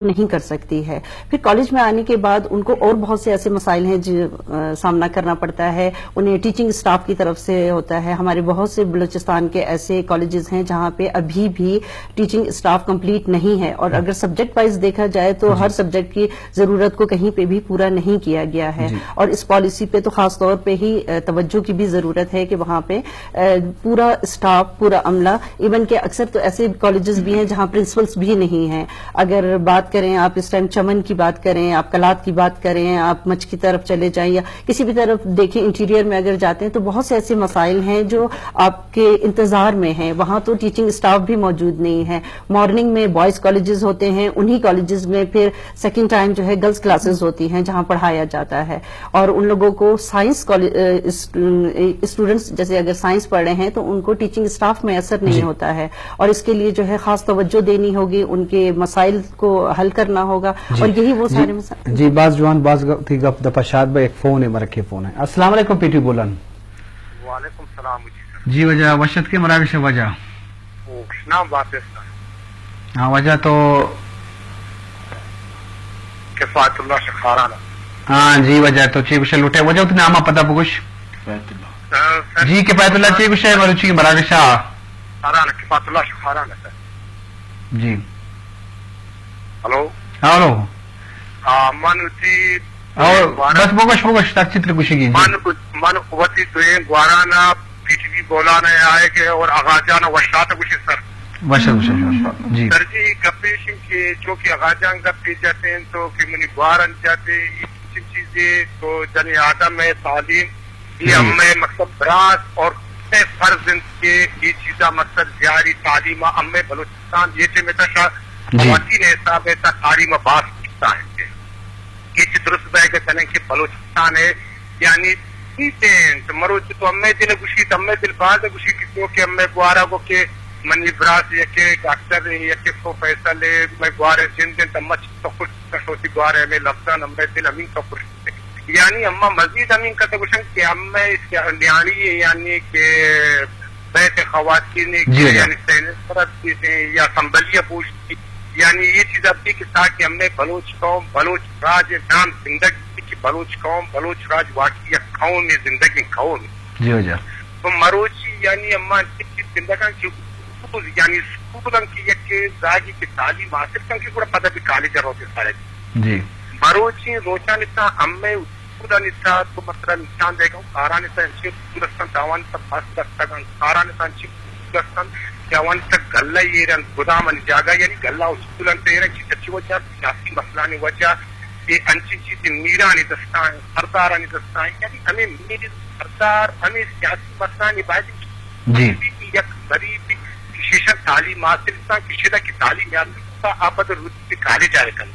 نہیں کر سکتی ہے۔ پھر کالج میں آنے کے بعد ان کو اور بہت سے ایسے مسائل ہیں جو سامنا کرنا پڑتا ہے، انہیں ٹیچنگ اسٹاف کی طرف سے ہوتا ہے۔ ہمارے بہت سے بلوچستان کے ایسے کالجز ہیں جہاں پہ ابھی بھی ٹیچنگ اسٹاف کمپلیٹ نہیں ہے، اور اگر سبجیکٹ وائز دیکھا جائے تو ہر سبجیکٹ کی ضرورت کو کہیں پہ بھی پورا نہیں کیا گیا ہے۔ اور اس پالیسی پہ تو خاص طور پہ ہی توجہ کی بھی ضرورت ہے کہ وہاں پہ پورا اسٹاف، پورا عملہ، ایون کہ اکثر تو ایسے کالجز بھی ہیں جہاں پرنسپلز بھی نہیں ہیں۔ اگر بات کریں، آپ اس ٹائم چمن کی بات کریں، آپ کلات کی بات کریں، آپ مچھ کی طرف چلے جائیں یا کسی بھی طرف دیکھیں، انٹیریئر میں اگر جاتے ہیں تو بہت سے ایسے مسائل ہیں جو آپ کے انتظار میں ہیں۔ وہاں تو ٹیچنگ اسٹاف بھی موجود نہیں ہے۔ مارننگ میں بوائز کالجز ہوتے ہیں، انہی کالجز میں پھر سیکنڈ ٹائم جو ہے گرلز کلاسز ہوتی ہیں جہاں پڑھایا جاتا ہے، اور ان لوگوں کو سائنس کالج اسٹوڈنٹس جیسے اگر سائنس پڑھ رہے ہیں تو ان کو ٹیچنگ اسٹاف میسر نہیں ہوتا ہے، اور اس کے لیے جو ہے خاص توجہ دینی ہوگی، ان کے مسائل کو حل کرنا ہوگا۔ اور یہی وہ سارے مسائل۔ جی، باز جوان، باز گ- تئی گپ دپا شاد بہ، ایک فون ہے، مرکے فون ہے۔ السلام علیکم، پی ٹی بولن۔ وعلیکم السلام جی سر۔ جی واجہ، وش اتکے مراگش واجہ۔ او، نام بات ہے سر۔ ہاں واجہ تو کفایت اللہ شخاران۔ ہاں جی واجہ، تو چی گوشے لوٹے؟ واجہ تو نام پتہ بگوش۔ کفایت اللہ۔ سر، سر، جی کفایت اللہ، چی گوشے مروچی مراگشا؟ شخاران، کفایت اللہ شخاران ہے سر۔ جی۔ ہلو۔ ہلو۔ آ، من وتی اور بارہ بس بگوش، بگوش، تک چتر گوشگی، جی۔ من، من وتی دوئیں گوارانا پی ٹی وی بولانا آئے کہ اور آغاجان وشات گوشی سر۔ وشات، وشات، وشات۔ جی۔ سر جی، گپیش کہ چونکہ آغاجان گپ جاتے ہیں تو کہ منی گوارن جاتے، یہ چیزیں تو جنی آدم ہے تعلیم یہ ہمے مقصد براس اور ہمے فرض انت کہ یہ چیزا مقصد بیاری تعلیم ء۔ ہمے بلوچستان یہ ٹیم ء تھا شاہ خواتین حساب ء تھا تعلیم ء باز کتا ہے کہ یہ چیز درست بہ گئے تنے کہ بلوچستان ہے یعنی ٹینٹ مروچ تو ہمے دل گوشی، ہمے دل باز گوشی کہ تو کہ ہمے گوارا گو کہ منی براس یکے ڈاکٹر ہے، یکے پروفیسر ہے، میں گوارے جن دن تمچ تو خوش، خوشی گوارے ہمے لفظان ہمے دل ہمیں تو خوش یعنی اما مزید ہمینکس گوشن کہ اما نیاڑی یعنی کہ بیت خواتین یعنی سینسرت یا سنبلیہ پوشتی یعنی یہ چیز اب بھی کہ تاکہ ہمیں بلوچ قوم، بلوچ راج نام زندگ کہ بلوچ قوم، بلوچ راج واقعی یک قوم زندگی قوم۔ جی واجہ۔ تو مروچی یعنی اما زندگان کہ یعنی سکولان کہ یک زاگی کہ تعلیم حاصل کن کہ گڑا پدا بھی کالج روتے سارے۔ جی۔ مروچی روچانی تھا ہمیں اسکولانی تھا تو مثلا نشان دے گا، کارانی تھا انچے اسکول استن، داوانی تھا بس دستگان، کارانی تھا انچے اسکول استن کہ آوانی تھا گلہ ایرن، گدام ان جاگہ یعنی گلہ اسکولان تھا ایرن کہ سچی وجہ سیاسی مسئلہ نے وجہ یہ انچی چیز میرانی دستان، سردارانی دستان یعنی ہمیں میری سردار ہمیں سیاسی مسئلہ نے باید جی۔ یک غریب کشیشن تعلیم حاصل کن، کشیدہ کی تعلیم حاصل کن، آپد روچ کالج آئے کن۔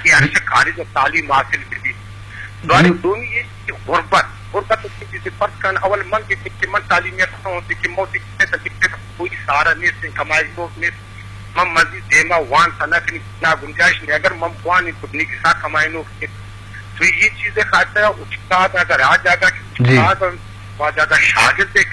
کہ ہمیشہ کالج تعلیم حاصل بھی۔ دوانی دومی یہ کہ غربت، غربت اس کی چیزیں فرض کن، اول من کہ کہ من تعلیم یافتہ ہوں، کہ موت کی کوئی سہارا نہیں، کمائی لوگ نہیں، من مزید دیما وان سنا کنی نا گنجائش نہیں، اگر من وان تو نہیں کسا کمائے نو تو یہ چیزیں خاطر استاد اگر آ جاگا، استاد آ جاگا شاگرد